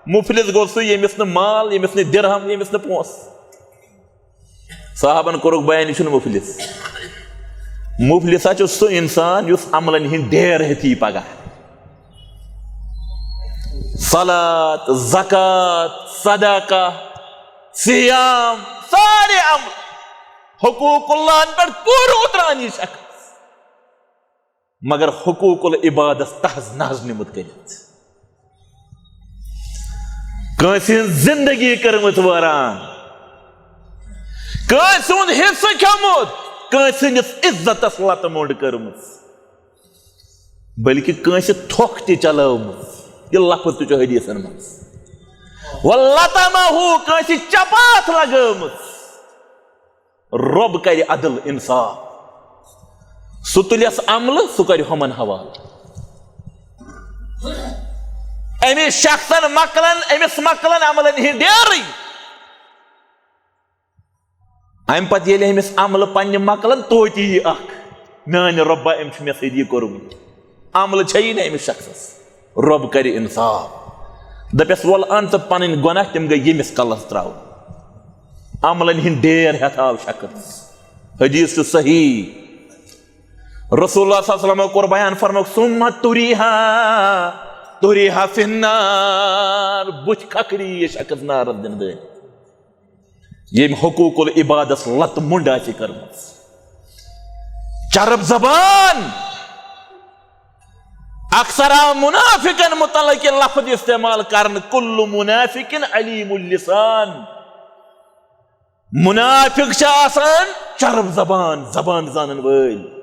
مفلس گوٚو سُہ، ییٚمِس نہٕ مال، ییٚمِس نہٕ درہم، ییٚمِس نہٕ پونٛسہٕ۔ صحابن کوٚرُکھ بیان، یہِ چھُنہٕ مفلس۔ مفلس ہا چھُ سُہ انسان یُس عملن ہٕنٛدۍ ڈیر ہیٚتھ یی پگاہ۔ صلات، زکات، صدقہ، صیام، سارے عمل حقوق اللہن پٮ۪ٹھ پوٗرٕ اُتران یہِ شخص۔ مگر حقوق العبادس تحز نحز نیمُت کٔرِتھ۔ کٲنٛسہِ ہٕنٛز زندگی کٔرمٕژ وٲران، کٲنٛسہِ ہُنٛد حصہٕ کھیوٚمُت، کٲنٛسہِ ہٕنٛدِس عزتس لتہٕ موٚنٛڈ کٔرمٕژ، بلکہِ کٲنٛسہِ تھۄکھ تہِ چلٲومٕژ۔ یہِ لفظ تہِ چھُ حدیثن منٛز۔ وَلَطَمَهُ، کٲنٛسہِ چپاتھ لگٲومٕژ۔ رۄب کرِ عدل انصاف۔ سُہ تُلٮ۪س عملہٕ، سُہ کرِ ہُمن حوالہٕ۔ أمِس شخصن مۄکلن، أمِس مۄکلن عملن ہٕنٛدۍ ڈیرٕے۔ امہِ پتہٕ ییٚلہِ أمِس عملہٕ پننہِ مۄکلن، توتہِ یی اکھ، میانہِ رۄبا، أمۍ چھُ مےٚ سۭتۍ یہِ کوٚرمُت۔ عملہٕ چھیی نہٕ أمِس شخصس۔ رۄب کرِ انصاف۔ دپٮ۪س، وَل اَن ژٕ پنٕنۍ گۄناہ، تِم گٔے ییٚمِس کلس تراوٕنۍ۔ عملن ہٕنٛدۍ ڈیر ہٮ۪تھ آو شخص۔ حدیث چھُ صحیح۔ رسول اللہ صلی اللہ علیہ وسلم کوٚر بیان، فرمووُکھ، ثم تُریحا، تُریحا فی النار، بُتھِ کھکھری یہِ شخص نارس دِنہٕ دٲرِتھ۔ ییٚمۍ حقوق العبادس لتہٕ مۄنڈ آسہِ کٔرمٕژ۔ چرب زبان۔ اکثر آو منافقن متعلق یہِ لفظ استعمال کرنہٕ، کل منافق علیم اللسان۔ منافق چھِ آسان چرب زبان، زبان زانن وٲلۍ۔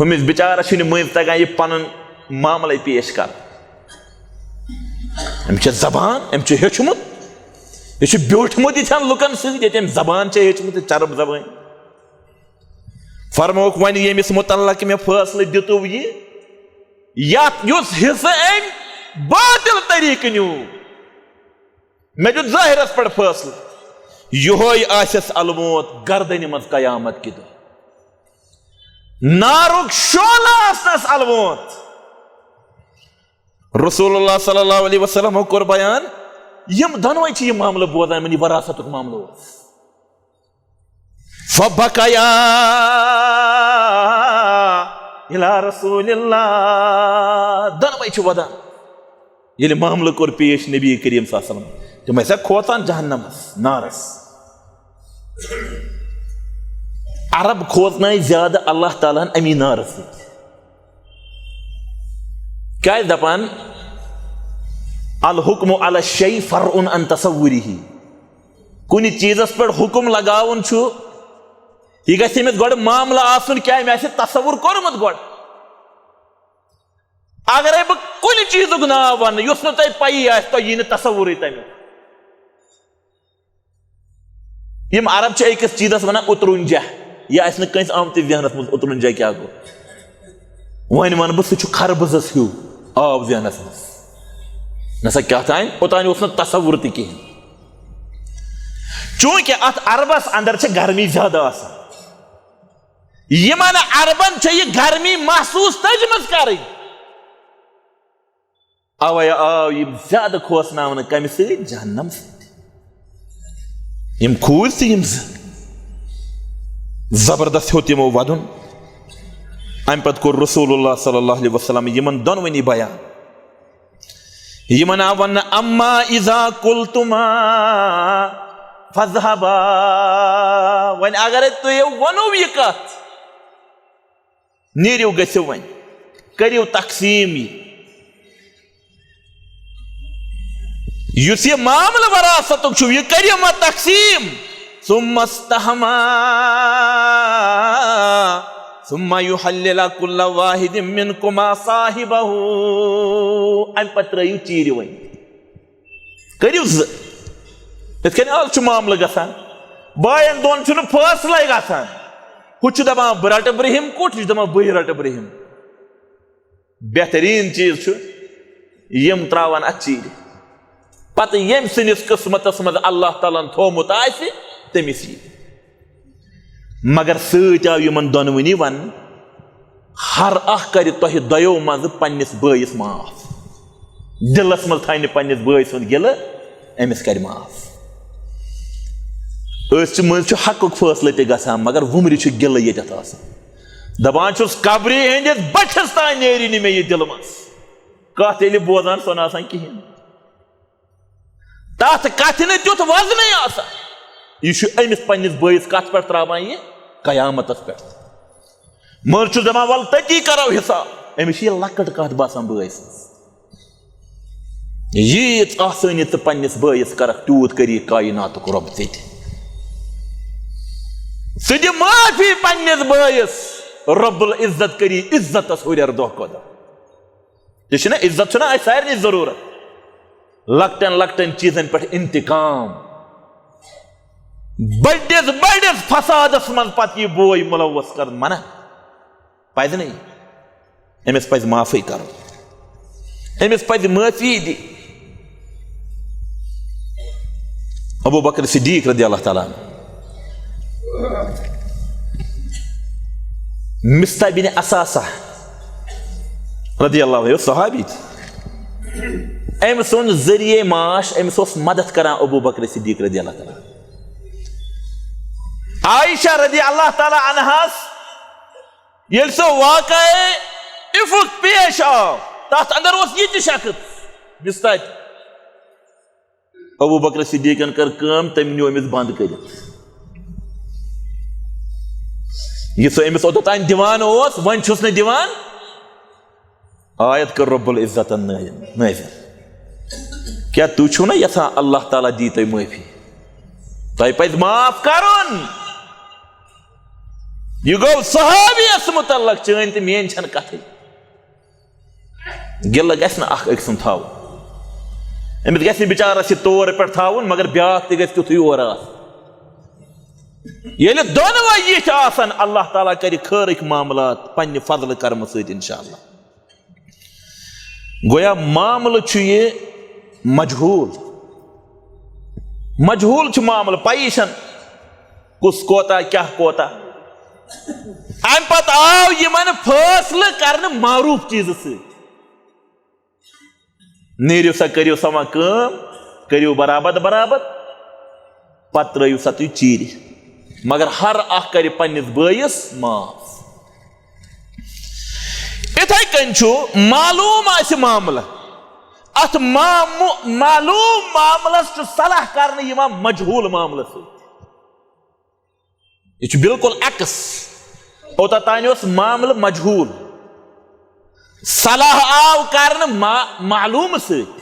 ہُمِس بِچارس چھُنہٕ مٔنٛزۍ تگان یہِ پنُن معاملے پیش کرُن۔ أمِس چھےٚ زبان، أمۍ چھُ ہیوٚچھمُت، یہِ چھُ بیوٗٹھمُت یِتھٮ۪ن لُکن سۭتۍ، ییٚتہِ أمۍ زبان چھےٚ ہیٚچھمٕژ، یہِ چرب زبٲنۍ۔ فرمووُکھ، وۄنۍ ییٚمِس متعلق مےٚ فٲصلہٕ دِتُو یہِ، یتھ یُس حصہٕ أمۍ باطل طریقہٕ نیوٗ، مےٚ دیُت ظٲہرس پٮ۪ٹھ فٲصلہٕ، یِہوٚے آسٮ۪س الموت، گردنہِ منٛز قیامت کہِ دۄہ۔ نارُک شعلہٕ آسنس الوُنٛد۔ رسول اللہ صلی اللہ علیہ وسلمو کوٚر بیان، یِم دۄنوَے چھِ یہِ معاملہٕ بوزان، یِمن یہِ وراثتُک معاملہٕ اوس۔ فبکیا الی رسول اللہ، دۄنوَے چھِ وَدان۔ ییٚلہِ معاملہٕ کوٚر پیش نبی کریم صلی اللہ علیہ وسلم، تِم ٲسۍ کھوژان جہنمس، نارس۔ عرب کھوژنایہِ زیادٕ اللہ تعالیٰ ہن امی نارس سۭتۍ۔ کیازِ دپان، الحکم علی الشیء فرع عن تصورہ۔ کُنہِ چیٖزس پٮ۪ٹھ حکم لگاوُن چھُ، یہِ گژھِ أمِس گۄڈٕ معاملہٕ آسُن، کیٛاہ أمۍ آسہِ تصور کوٚرمُت گۄڈٕ۔ اگرے بہٕ کُنہِ چیٖزُک ناو ونہٕ یُس نہٕ تۄہہِ پَیی آسہِ، تۄہہِ یی نہٕ تصورٕے تمیُک۔ یِم عرب چھِ أکِس چیٖزس ونان اترنجہ، یہِ آسہِ نہٕ کٲنٛسہِ آمتٕے ذہنس منٛز اترنجہ کیٛاہ گوٚو۔ وۄنۍ ونہٕ بہٕ، سُہ چھُ خربٕزس ہیوٗ، آو ذہنس منٛز۔ نسا کیٛاہ تام، اوٚتام اوس نہٕ تصور تہِ کِہیٖنۍ۔ چوٗنٛکہِ اتھ عربس اندر چھِ گرمی زیادٕ آسان، یِمن عربن چھےٚ یہِ گرمی محسوٗس تٔج منٛز کرٕنۍ۔ اوے آو یِم زیادٕ کھوژناونہٕ کمہِ سۭتۍ؟ جہنم سۭتۍ۔ یِم کھوٗژۍ تہٕ یِم زٕ، زبردست ہیوٚت یِمو ودُن۔ امہِ پتہٕ کوٚر رسول اللہ صلی اللہ علیہ وسلم یِمن دۄنوٕنی بیان۔ یِمن آو وننہٕ، اما اذا قلتما فاذهبا، وۄنۍ اگرے تُہۍ ونو یہِ کتھ، نیٖرِو، گٔژھِو وۄنۍ، کٔرِو تقسیٖم یہِ۔ یُس یہِ معاملہٕ وراثتُک چھُ، یہِ کٔرِو وۄنۍ تقسیٖم۔ ثم استحما، ثم يحلل كل واحد منكما صاحبه۔ اَمہِ پتہٕ ترٲیِو چیٖرِ وۄنۍ۔ کٔرِو زٕ۔ یِتھ کٔنۍ آز چھُ معاملہٕ گژھان، باین دۄن چھُنہٕ فٲصلَے گژھان۔ ہُہ چھُ دَپان، "بہٕ رَٹہٕ برٛہِم کُٹھ"، یہِ چھُ دَپان، "بٕے رَٹہٕ برٛہِم۔" بہتریٖن چیٖز چھُ، یِم ترٛاوَن اَتھ چیٖرِ۔ پَتہٕ ییٚمۍ سٕنٛدِس قٕسمَتَس منٛز اللہ تعالیٰ ہَن تھوٚومُت آسہِ، تٔمِس یی۔ مگر سۭتۍ آو یِمن دۄنوٕنی وننہٕ، ہر اکھ کرِ تۄہہِ دۄیو منٛزٕ پننِس بٲیِس معاف۔ دِلس منٛز تھاونہِ پننِس بٲے سُنٛد گِلہٕ، أمِس کرِ معاف۔ أسۍ چھِ، مٔنٛزۍ چھُ حقُک فٲصلہٕ تہِ گژھان، مگر وُمرِ چھُ گِلہٕ ییٚتٮ۪تھ آسان۔ دپان چھُس، قبرِ ہٕنٛدِس بٔٹھِس تام نیرِ نہٕ مےٚ یہِ دِلہٕ منٛز۔ کتھ ییٚلہِ بوزان، سۄ نہٕ آسان کِہیٖنۍ۔ تتھ کتھِ نہٕ تیُتھ وزنٕے آسان۔ یہِ چھُ أمِس پننِس بٲیِس کتھ پٮ۪ٹھ تراوان، یہِ قیامتس پٮ۪ٹھ۔ مٔر چھُس دپان، "ول تٔتی کرو حساب۔" أمِس چھِ یہِ لۄکٕٹ کتھ باسان بٲے سٕنٛز۔ ییٖژ آسٲنی ژٕ پننِس بٲیِس کرکھ، تیوٗت کری کائناتُک رۄب ژےٚ تہِ۔ ژٕ دِ معٲفی پننِس بٲیِس، رب العزت کری عزتس ہُرٮ۪ر دۄہ کھۄتہٕ دۄہ۔ یہِ چھُنہ عزت، چھُنہ اَسہِ سارنٕے ضروٗرت۔ لۄکٹٮ۪ن لۄکٹٮ۪ن چیٖزن پٮ۪ٹھ انتقام، بٔڑِس بٔڑِس فسادس منٛز پتہٕ یہِ بوے مُلوث کرُن منع۔ پزِ نہٕ یہِ۔ أمِس پزِ معافی کرُن، أمِس پزِ معٲفی دِنۍ۔ ابو بکر صدیق رضی اللہ تعالیٰ عنہ، مصطح بن اثاثہ رضی اللہ عنہ، صحابی تہِ۔ أمۍ سُنٛد ذٔریعے معاش، أمِس اوس مدد کران ابو بکر صدیق رضی اللہ تعالیٰ عنہ۔ عائشہ رضی اللہ تعالیٰ عنہَس ییٚلہِ سُہ واقعے افک پیش آو، تتھ اندر اوس یہِ تہِ شخص، مصطح تہِ۔ ابو بکر صدیقن کٔر کٲم، تٔمۍ نیوٗ أمِس بند کٔرِتھ۔ یہِ سُہ أمِس اوٚتتھ تام دِوان اوس، وۄنۍ چھُس نہٕ دِوان۔ آیت کٔر رب العزتن نٲ-، نٲزِل۔ کیٛاہ تُہۍ چھِو نہ یژھان اللہ تعالیٰ دی تۄہہِ معٲفی؟ تۄہہِ پزِ معاف کرُن۔ یہِ گوٚو صحابیَس متعلق، چٲنۍ تہٕ میٲنۍ چھنہٕ کتھٕے۔ گِلہٕ گژھِ نہٕ اکھ أکۍ سُنٛد تھاوُن۔ أمِس گژھِ نہٕ بِچارَس یہِ طور پٮ۪ٹھ تھاوُن، مگر بیٛاکھ تہِ گژھِ تیُتھُے اورٕ آسُن۔ ییٚلہِ دۄنوَے یِتھۍ آسَن، اللہ تعالیٰ کَرِ خٲرٕکۍ معاملات پنٛنہِ فضلہٕ کرمہٕ سۭتۍ، انشاءاللہ۔ گویا معاملہٕ چھُ یہِ مجہوٗل۔ مجہوٗل چھُ معاملہٕ، پَیی چھَنہٕ کُس کوتاہ، کیٛاہ کوتاہ۔ امہِ پتہٕ آو یِمن فٲصلہٕ کرنہٕ معروٗف چیٖزٕ سۭتۍ۔ نیٖرِو سا، کٔرِو سا وۄنۍ کٲم، کٔرِو برابر برابر، پتہٕ ترٲیِو سا تُہۍ چیٖرِ، مگر ہر اکھ کرِ پننِس بٲیِس معاف۔ اِتھے کٔنۍ چھُ معلوٗم آسہِ معاملہٕ، اتھ مامُ-، معلوٗم معاملس چھُ صلاح کرنہٕ یِوان مجہوٗل معاملس سۭتۍ۔ یہِ چھُ بالکل عکس۔ اوٚتتھ تانۍ اوس معاملہٕ مجہوٗل، صلاح آو کرنہٕ ما-، معلوٗمہٕ سۭتۍ۔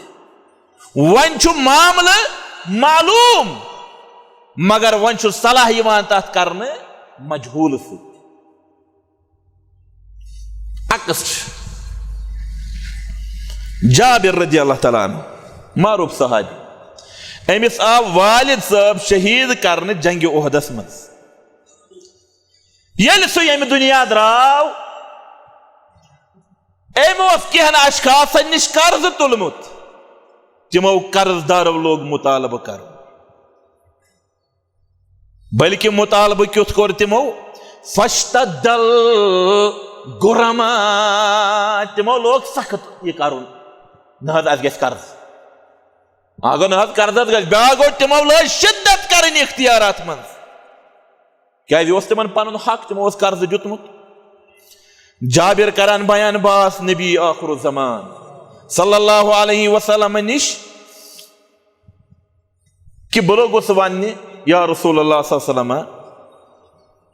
وۄنۍ چھُ معاملہٕ معلوٗم، مگر وۄنۍ چھُ صلاح یِوان تتھ کرنہٕ مجہوٗلہٕ سۭتۍ۔ عکس چھُ جابر رضی اللہ تعالیٰ عنہ، معروٗف صحابی۔ أمِس آو والد صٲب شہیٖد کرنہٕ جنگِ احدس منٛز۔ ییٚلہِ سُہ ییٚمہِ دُنیا درٛاو، أمۍ اوس کینٛہَن اشخاصن نِش قرضہٕ تُلمُت۔ تِمو قرض دارو لوگ مطالبہٕ کرُن۔ بلکہ مطالبہٕ کیُتھ کوٚر تِمو؟ فشتدل غرما، تِمو لوگ سخت یہِ کرُن، نہ حظ، اَسہِ گژھِ قرض۔ اگر نہ حظ قرضس گژھِ، بیٛاکھ گوٚو، تِمو لٲج شدت کرٕنۍ اختیارات منٛز۔ کیازِ اوس تِمن پنُن حق، تِمو اوس قرضہٕ دیُتمُت۔ جابر کران بیان، بہٕ آس نبی آخر الزمان صلی اللہ علیہ وسلم نِش، کہِ بہٕ لوٚگُس وننہِ، یا رسول اللہ صلی اللہ علیہ وسلم،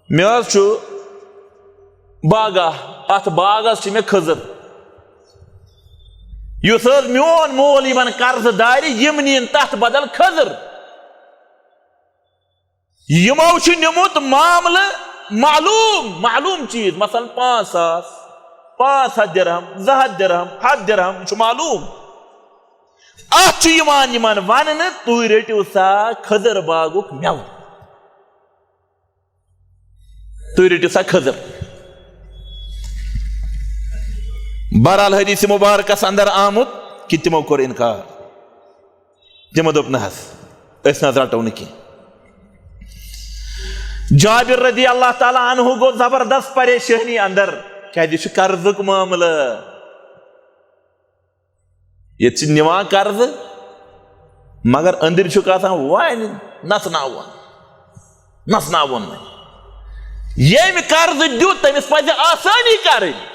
مےٚ حظ چھُ باغہ، اتھ باغس چھِ مےٚ کھٔزٕر، یُس حظ میون مول یِمن قرضہٕ دارِ، یِم نِن تتھ بدل کھٔزٕر۔ یِمو چھُ نیومُت معاملہٕ معلوم، معلوم چیٖز، مثلاً پانٛژھ ساس، پانٛژھ ہتھ درہم، زٕ ہتھ درہم، ہتھ درہم، یہِ چھُ معلوم۔ اتھ چھُ یِوان یِمن وننہٕ، تُہۍ رٔٹِو سا کھٔزٕر باغُک مٮ۪وٕ، تُہۍ رٔٹِو سا کھٔزٕر۔ بہرحال، حدیث مبارکس اندر آمُت کہِ تِمو کوٚر انکار۔ تِمو دوٚپ، نہ حظ، أسۍ نہ حظ رٹو نہٕ کینٛہہ۔ جابر رضی اللہ تعالیٰ عنہ گوٚو زبردست پریشٲنی اندر، کیازِ یہِ چھُ قرضُک معاملہٕ۔ ییٚتہِ چھِ نِوان قرضہٕ، مگر أنٛدٕرۍ چھُکھ آسان وۄنۍ نژناوُن، نژناوُن وۄنۍ۔ ییٚمۍ قرضہٕ دیُت، تٔمِس پزِ آسٲنی کرٕنۍ۔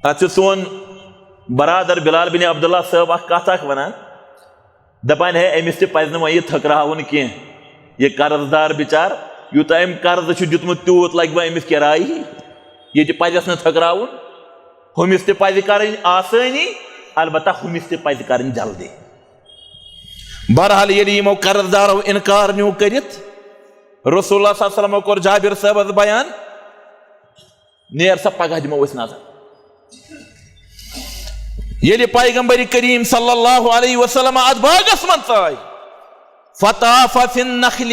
اتھ چھُ سون برادر بلال بن عبداللہ صٲب اکھ کتھ اکھ ونان، دپان، ہے، أمِس تہِ پزِ نہٕ وۄنۍ یہِ تھٔکراوُن کینٛہہ، یہِ قرض دار بچار، یوٗتاہ أمۍ قرض چھُ دیُتمُت، تیوٗت لگہِ وۄنۍ أمِس کرایہِ۔ یہِ تہِ پزٮ۪س نہٕ تھٔکراوُن، ہُمِس تہِ پزِ کرٕنۍ آسٲنی، البتہ ہُمِس تہِ پزِ کرٕنۍ جلدی۔ بہرحال، ییٚلہِ یِمو قرض دارو انکار نیوٗ کٔرِتھ، رسول اللہ صلی اللہ علیہ وسلمو کوٚر جابر صٲبس بیان، نیر سا، پگاہ دِمو أسۍ نظر۔ ییٚلہِ پیغمبر کریم صلی اللہ علیہ وسلم اتھ باغس منٛز ژاے، فطاف فی النخل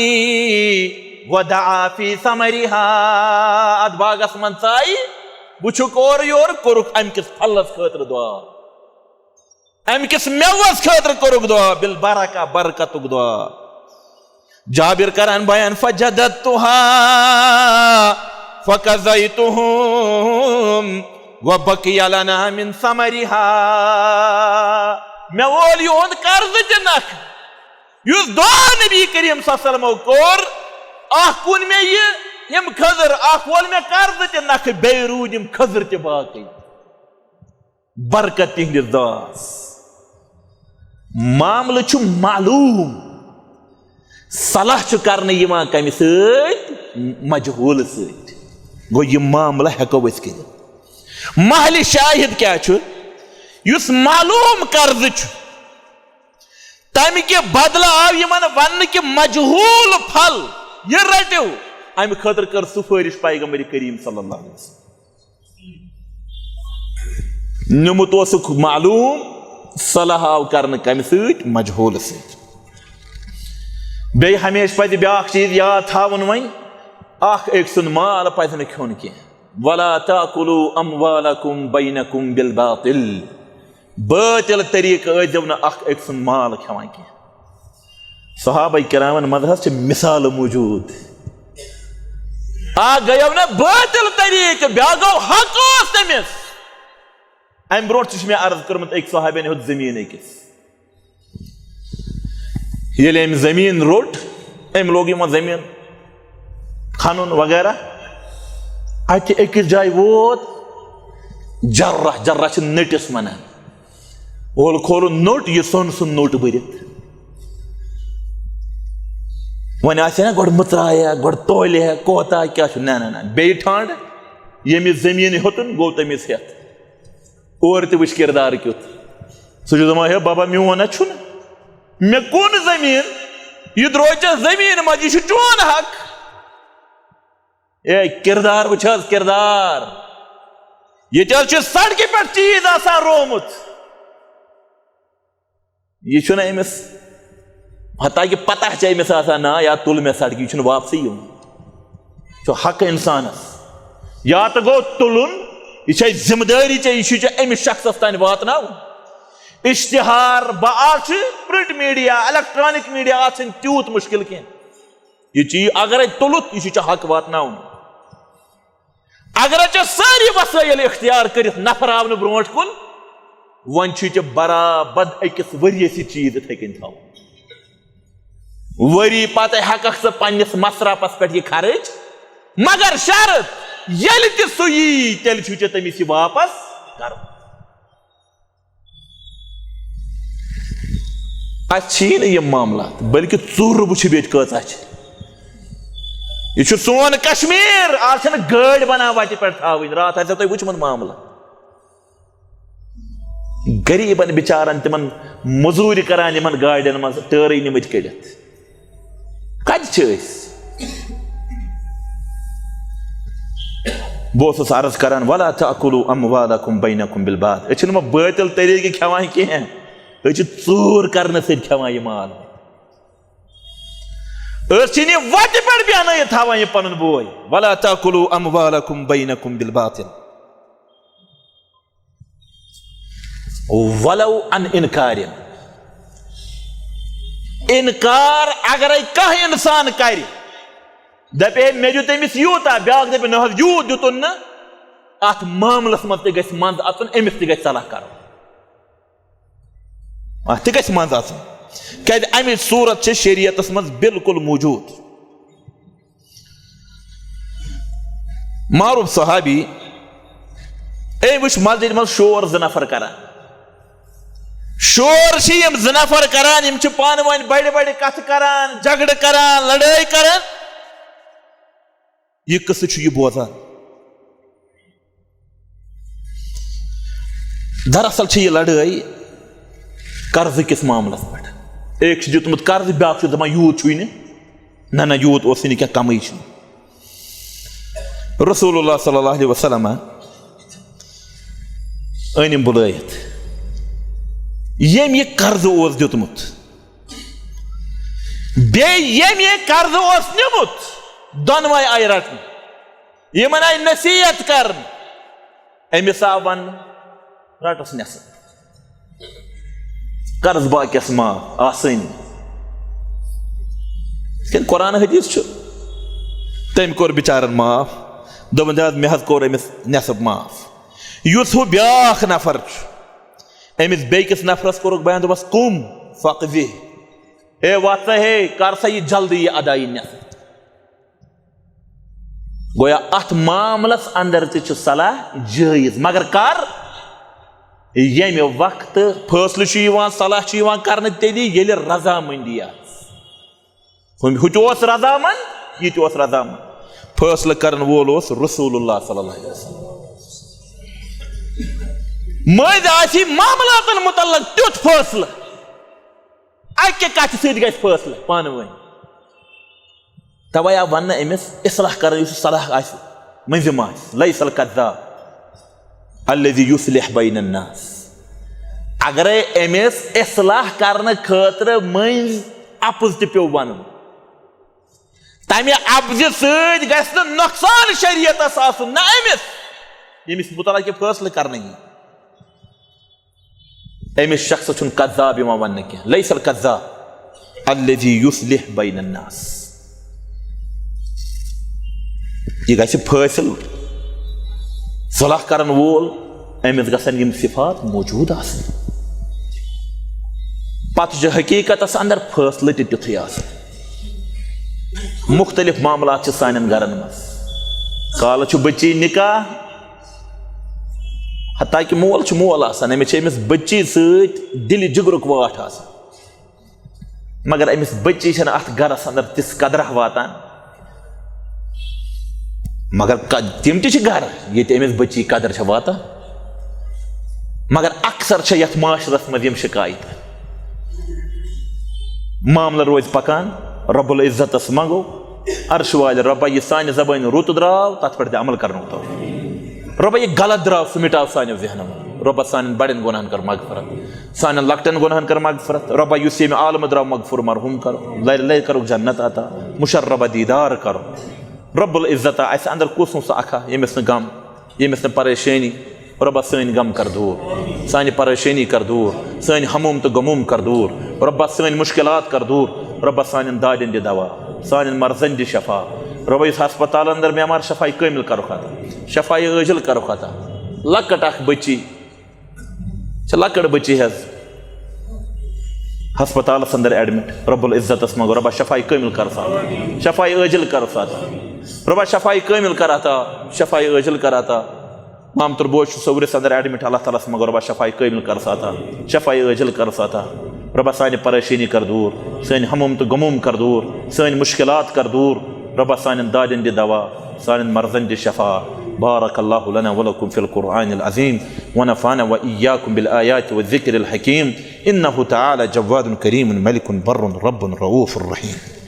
ودعا فی ثمرها، اتھ باغس منٛز ژاے، وٕچھُکھ اورٕ یورٕ، کوٚرُکھ امہِ کِس پھلس خٲطرٕ دعا۔ امہِ کِس مٮ۪وس خٲطرٕ کوٚرُکھ دعا، بالبرکہ، برکتُک دعا۔ جابر کران بیان، فجددتها فقضیتهم وبقی لنا من ثمرها۔ مےٚ وول یِہُنٛد قرضہٕ تہِ نکھٕ، یُس دعا نبی کریم صلی اللہ علیہ وسلمو کوٚر، اکھ کُن مےٚ یہِ، یِم کھٔزٕر، اکھ وول مےٚ قرضہٕ تہِ نکھٕ، بیٚیہِ روٗدۍ یِم کھٔزٕر تہِ باقٕے۔ برکت تِہنٛدِس دعاہس۔ معاملہٕ چھُ معلوم، صلاح چھُ کرنہٕ یِوان کمہِ سۭتۍ؟ مجہوٗلہٕ سۭتۍ۔ گوٚو، یہِ معاملہٕ ہٮ۪کو أسۍ کٔرِتھ۔ محلِ شاہد کیٛاہ چھُ؟ یُس معلوم قرضہٕ چھُ، تمہِ کہِ بدلہٕ آو یِمن وننہٕ کہِ مجہوٗل پھل یہِ رٔٹِو۔ امہِ خٲطرٕ کٔر سفٲرِش پیغمبر کریم صلی اللہ علیہ وسلم۔ نیومُت اوسُکھ معلوم، صلاح آو کرنہٕ کمہِ سۭتۍ؟ مجہوٗلہٕ سۭتۍ۔ بیٚیہِ ہمیشہِ پزِ بیٛاکھ چیٖز یاد تھاوُن، وۄنۍ اکھ أکۍ سُنٛد مال پزِ نہٕ کھیوٚن کینٛہہ۔ ولا تاکلوا اموالکم بینکم بالباطل۔ بٲطِل طریٖقہٕ ٲسۍزیو نہٕ اکھ أکۍ سُنٛد مال کھٮ۪وان کینٛہہ۔ صحابہ کرامن منٛز حظ چھِ مثالہٕ موجوٗد۔ اکھ گٔیو نہ باطل طریقہٕ، بیٛاکھ گوٚو حق اوس تٔمِس۔ امہِ برونٛٹھ تہِ چھُ مےٚ عرض کٔرمٕژ، أکۍ صحابین ہیوٚت زٔمیٖن أکِس۔ ییٚلہِ أمۍ زٔمیٖن روٚٹ، أمۍ لوگ یِمن زٔمیٖن کھنُن وغیرہ۔ اتہِ أکِس جایہِ ووت جرہ، جرہ چھِ نٔٹِس ونان۔ اول کھولُن نوٚٹ، یہِ سۄن سُنٛد نوٚٹ بٔرِتھ۔ وۄنۍ آسہِ ہا نا گۄڈٕ مٕژرایہِ ہا، گۄڈٕ تولہِ ہا، کوتاہ کیٛاہ چھُ؟ نہ، نہ، نہ۔ بیٚیہِ ٹھانٛڈ، ییٚمِس زٔمیٖن ہیوٚتُن، گوٚو تٔمِس ہٮ۪تھ۔ اورٕ تہِ وٕچھ کِردار کیُتھ۔ سُہ چھُ دَپان، "ہے بابا، میون ہا چھُنہٕ۔ مےٚ کُن زٔمیٖن، یہِ درٛوے ژےٚ زٔمیٖن منٛز، یہِ چھُ چون حق۔" اے، کِردار وٕچھ حظ، کِردار۔ ییٚتہِ حظ چھُ سڑکہِ پٮ۪ٹھ چیٖز آسان روومُت۔ یہِ چھُنہٕ أمِس، حتیٰ کہِ پتہ چھِ أمِس آسان، "نا، یا تُل مےٚ سڑکہِ، یہِ چھُنہٕ واپسٕے یُن۔" چھُ حق اِنسانس۔ یا تہٕ گوٚو تُلُن، یہِ چھےٚ ذمہٕ دٲری ژےٚ، یہِ چھُے ژےٚ أمِس شخصس تام واتناوُن۔ اشتہار، بہٕ آز چھُ پرنٹ میڈیا، الیکٹرانک میڈیا، اتھ چھُنہٕ تیوٗت مُشکل کینٛہہ۔ یہِ چیٖز اگرے تُلُتھ، یہِ چھُے ژےٚ حق واتناوُن۔ اگرے ژےٚ سٲری وسٲیِل اختیار کٔرِتھ نفر آو نہٕ برونٛٹھ کُن، وۄنۍ چھُے ژےٚ برابد أکِس ؤریَس یہِ چیٖز یِتھَے کٔنۍ تھاوُن۔ ؤری پتہٕ ہٮ۪ککھ ژٕ پننِس مصرفس پٮ۪ٹھ یہِ خرٕچ، مگر شرط، ییٚلہِ تہِ سُہ یی، تیٚلہِ چھُے ژےٚ تٔمِس یہِ واپس کرُن۔ اَسہِ چھِی نہٕ یِم معاملات، بلکہِ ژوٗرٕ وٕچھِو ییٚتہِ کۭژاہ چھِ۔ یہِ چھُ سون کشمیر، آز چھَنہٕ گٲڑۍ بنان وَتہِ پٮ۪ٹھ تھاوٕنۍ۔ راتھ آسیو تۄہہِ وٕچھمُت معاملہٕ، غریٖبن بِچارن، تِمن مٔزوٗرِ کران یِمن گاڑٮ۪ن منٛز، ٹٲرٕے نِمٕتۍ کٔڑِتھ۔ کتہِ چھِ أسۍ؟ بہٕ اوسُس عرض کران، "ولا تأكلوا أموالكم بينكم بالباطل۔" أسۍ چھِنہٕ وۄنۍ بٲطِل طریٖقہٕ کھٮ۪وان کینٛہہ، أسۍ چھِ ژوٗر کرنہٕ سۭتۍ کھٮ۪وان یہِ مال۔ أسۍ چھِنہٕ یہِ وَتہِ پٮ۪ٹھ بیٚہنٲیِتھ تھاوان یہِ پنُن بوے۔ "ولا تأكلوا أموالكم بينكم بالباطل ولو عن إنكار۔" انکار اگرے کانٛہہ انسان کرِ، دپے، "مےٚ دیُت أمِس یوٗتاہ"، بیٛاکھ دپہِ، "نہ حظ، یوٗت دیُتُن نہٕ"، اتھ معاملس منٛز تہِ گژھِ منٛز اژُن، أمِس تہِ گژھِ صلاح کرُن، اتھ تہِ گژھِ منٛز اژُن، کیازِ امِچ صورت چھِ شریعتس منٛز بالکل موجود۔ معروف صحابی، أمۍ وٕچھ مسجد منٛز شور زٕ نفر کران۔ شور چھِ یِم زٕ نفر کران، یِم چھِ پانہٕ ؤنۍ بڑِ بڑِ کتھٕ کران، جھگڑٕ کران، لڑٲے کران۔ یہِ قصہٕ چھُ یہِ بوزان۔ دراصل چھِ یہِ لڑٲے قرضہٕ کِس معاملس پٮ۪ٹھ۔ أکۍ چھُ دیُتمُت قرض، بیٛاکھ چھُ دپان، "یوٗت چھُے نہٕ، نہ، نہ، یوٗت اوسُے نہٕ کینٛہہ، کمٕے چھُ۔" رسول اللہ صلی اللہ علیہ وسلم أنِم بُلٲیِتھ۔ ییٚمۍ یہِ قرضہٕ اوس دیُتمُت، بیٚیہِ ییٚمۍ یہِ قرضہٕ اوس نیُمُت، دۄنوَے آیہِ رٹنہٕ۔ یِمن آیہِ نصیحت کرنہٕ۔ أمِس آو وننہٕ، "رٹس نٮ۪صٕف، قرض باقیس معاف"، آسٲنی۔ یِتھ کٔنۍ قرآن حدیث چھُ، تٔمۍ کوٚر بِچارن معاف، دوٚپُن، "جِناب، مےٚ حظ کوٚر أمِس نٮ۪صٕف معاف۔" یُس ہُہ بیٛاکھ نفر چھُ، أمِس بیٚکِس نفرس کوٚرُکھ بیان، دوٚپس، "قم فاقضہ، ہے وۄتھ سا، ہے کر سا یہِ جلدی یہِ ادائی نٮ۪صٕف۔" گویا اتھ معاملس اندر تہِ چھُ صلاح جٲیز، مگر کر؟ ییٚمہِ وقتہٕ فٲصلہٕ چھُ یِوان، صلاح چھُ یِوان کرنہٕ تیٚلی، ییٚلہِ رضامندی آسہِ۔ ہُم-، ہُہ تہِ اوس رضامند، یہِ تہِ اوس رضامند۔ فٲصلہٕ کرن وول اوس رسول اللہ صلی اللہ علیہ وسلم۔ مٔنٛزۍ آسہِ معاملاتن متعلق تیُتھ فٲصلہٕ، اکہِ کتھِ سۭتۍ گژھِ فٲصلہٕ پانہٕ ؤنۍ۔ توے آو وننہٕ أمِس اصلاح کرن، یُس صلاح آسہِ، مٔنٛزِم آسہِ، لیس الکذاب الذی یصلح بین الناس۔ اگرے أمِس اصلاح کرنہٕ خٲطرٕ مٔنٛزۍ اپُز تہِ پیوٚو ونُن، تمہِ اپزِ سۭتۍ گژھِ نہٕ نۄقصان شریعتس آسُن، نہ أمِس، ییٚمِس متعلق یہِ فٲصلہٕ کرنہٕ یی۔ أمِس شخصس چھُنہٕ کذاب یِوان وننہٕ کینٛہہ۔ لیس الکذاب الذی یصلح بین الناس۔ یہِ گژھِ فٲصل، صلح کرن وول، أمِس گژھن یِم صفات موجود آسٕنۍ۔ پتہٕ چھُ حقیقتس اندر فٲصلہٕ تہِ تیُتھُے آسان۔ مختلف معاملات چھِ سانٮ۪ن گرن منٛز۔ کالہٕ چھُ بچی نکاح، حتیٰ کہ مول چھُ مول آسان، أمِس چھِ أمِس بچی سۭتۍ دِلہِ جگرُک واٹھ آسان، مگر أمِس بچی چھنہٕ اتھ گرس اندر تِژھ قدرہ واتان۔ مگر ک-، تِم تہِ چھِ گرٕ ییٚتہِ أمِس بچی قدر چھےٚ واتان، مگر اکثر چھےٚ یتھ معاشرس منٛز یِم شکایتہٕ۔ معاملہٕ روزِ پکان، رب العزتس منٛگو، عرش والہِ رۄبا، یہِ سانہِ زبٲنۍ رُت درٛاو، تتھ پٮ۪ٹھ دِ عمل کرنُک توفیق۔ رۄبا، یہِ غلط درٛاو، سُہ مٹاو سانیو ذہنو منٛز۔ رۄبا، سانٮ۪ن بڑٮ۪ن گۄناہن کر مغفرت، سانٮ۪ن لۄکٹٮ۪ن گۄناہن کر مغفرت۔ رۄبا، یُس ییٚمہِ عالمہٕ درٛاو، مغفور مرحوم کرو، لرِ لرِ کرُکھ جنت عطا، مشربہ دیدار کرو۔ رب العزتہ، اسہِ اندر کُس نہٕ سُہ اکھا ییٚمِس نہٕ غم، ییٚمِس نہٕ پریشٲنی۔ رۄبا، سٲنۍ غم کر دوٗر، سانہِ پریشٲنی کر دوٗر، سٲنۍ ہموم تہٕ غموم کر دوٗر۔ رۄبا، سٲنۍ مشکلات کر دوٗر۔ رۄبا، سانٮ۪ن دادٮ۪ن دِ دوا، سانٮ۪ن مرضن دِ شفا۔ رۄبا، یُس ہسپتالن اندر بٮ۪مار، شفاے کٲمل کرُکھ عطا، شفاے عٲجل کرُکھ عطا۔ لۄکٕٹ اکھ بچی چھِ، لۄکٕٹ بچی حظ، ہسپتالس اندر ایڈمٹ۔ رب العزتس منٛگو، رۄبا، شفاے کٲمل کرُس عطا، شفاے عٲجل کرُس عطا۔ رۄبا، شفاے کٲمل کر عطا، شفاے عٲجل کر عطا۔ مامتُر بوے چھُ صورس اندر ایڈمٹ، اللہ تعالیٰ ہس منٛگو، رۄبا، شفاے کٲمل کرُس عطا، شفاے عٲجل کرُس عطا۔ رۄبا، سانہِ پریشٲنی کر دوٗر، سٲنۍ ہموم تہٕ غموم کر دوٗر، سٲنۍ مشکلات کر دوٗر۔ رۄبا، سانٮ۪ن دادٮ۪ن دِ دوا، سانٮ۪ن مرضن دِ شفا۔ بارک اللہ لنا ولکم فی القرآن العظیم، ونفعنا وإياكم بالآيات والذكر الحكيم، إنه تعالى جواد كريم ملك بر رب رؤوف رحيم۔